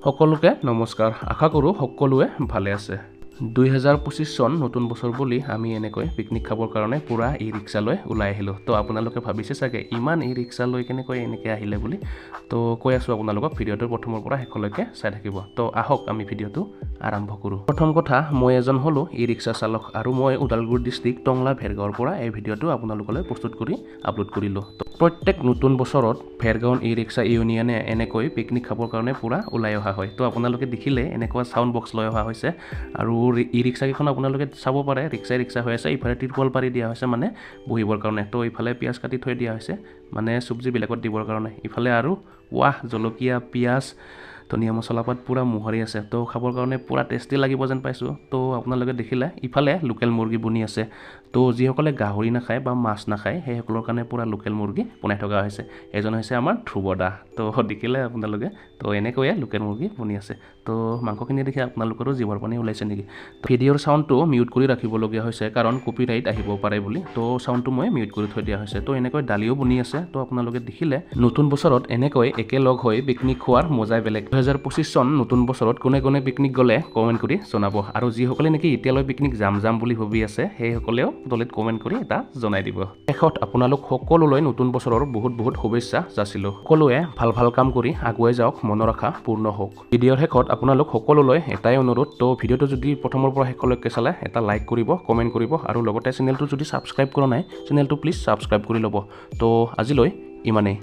সকলোকে নমস্কাৰ, আশা কৰোঁ সকলোৱে ভালে আছে। 2025 চন নতুন বছৰ বুলি আমি এনেকৈ পিকনিক খাবৰ কাৰণে পূৰা ই ৰিক্সা লৈ ওলাই আহিলোঁ। তো আপোনালোকে ভাবিছে চাগে ইমান ই ৰিক্সা লৈ কেনেকৈ এনেকৈ আহিলে বুলি। তো কৈ আছোঁ আপোনালোকক, ভিডিঅ'টো প্ৰথমৰ পৰা শেষলৈকে চাই থাকিব। তো আহক আমি ভিডিঅ'টো আৰম্ভ কৰোঁ। প্ৰথম কথা, মই এজন হ'লোঁ ই ৰিক্সা চালক আৰু মই ওদালগুৰি ডিষ্ট্ৰিক্ট টংলা ভেৰগাঁৱৰ পৰা এই ভিডিঅ'টো আপোনালোকলৈ প্ৰস্তুত কৰি আপলোড কৰিলোঁ। প্ৰত্যেক নতুন বছৰত ভেৰগাঁও ই ৰিক্সা ইউনিয়নে এনেকৈ পিকনিক খাবৰ কাৰণে পূৰা ওলাই অহা হয়। তো আপোনালোকে দেখিলে এনেকুৱা চাউণ্ড বক্স লৈ অহা হৈছে আৰু ই ৰিক্সাকেইখন আপোনালোকে চাব পাৰে, ৰিক্সাই ৰিক্সা হৈ আছে। ইফালে তিৰপাল পাৰি দিয়া হৈছে মানে বহিবৰ কাৰণে। তো ইফালে পিঁয়াজ কাটি থৈ দিয়া হৈছে মানে চব্জিবিলাকত দিবৰ কাৰণে। ইফালে আৰু ৱাহ, জলকীয়া, পিঁয়াজ, ধনিয়া, মছলা পাত পূৰা মোহাৰি আছে। তো খাবৰ কাৰণে পূৰা টেষ্টি লাগিব যেন পাইছোঁ। তো আপোনালোকে দেখিলে ইফালে লোকেল মুৰ্গী বনি আছে। তো যিসকলে গাহৰি নাখায় বা মাছ নাখায়, সেইসকলৰ কাৰণে পূৰা লোকেল মুৰ্গী বনাই থকা হৈছে। এজন হৈছে আমাৰ ধ্ৰুৱ দা। তো দেখিলে আপোনালোকে, তো এনেকৈয়ে লোকেল মুৰ্গী বনি আছে। তো মাংসখিনি দেখি আপোনালোকৰো জিভাৰ পানী ওলাইছে নেকি? ভিডিঅ'ৰ চাউণ্ডটো মিউট কৰি ৰাখিবলগীয়া হৈছে, কাৰণ কপিৰাইট আহিব পাৰে বুলি। তো চাউণ্ডটো মই মিউট কৰি থৈ দিয়া হৈছে। তো এনেকৈ দালিও বনি আছে। তো আপোনালোকে দেখিলে নতুন বছৰত এনেকৈ একেলগ হৈ পিকনিক খোৱাৰ মজাই বেলেগ। 2025 চন নতুন বছৰত কোনে কোনে পিকনিক গ'লে কমেণ্ট কৰি জনাব, আৰু যিসকলে নেকি এতিয়ালৈ পিকনিক যাম যাম বুলি ভাবি আছে, সেইসকলেও তলিত কমেণ্ট কৰি এটা জনাই দিব। শেষত আপোনালোক সকলোলৈ নতুন বছৰৰ বহুত বহুত শুভেচ্ছা যাচিলোঁ। সকলোৱে ভাল ভাল কাম কৰি আগুৱাই যাওক, মনৰ আশা পূৰ্ণ হওক। ভিডিঅ'ৰ শেষত আপোনালোক সকলোলৈ এটাই অনুৰোধ, তো ভিডিঅ'টো যদি প্ৰথমৰ পৰা শেষলৈকে চালে এটা লাইক কৰিব, কমেণ্ট কৰিব আৰু লগতে চেনেলটো যদি ছাবস্ক্ৰাইব কৰা নাই, চেনেলটো প্লিজ ছাবস্ক্ৰাইব কৰি ল'ব। তো আজিলৈ ইমানেই।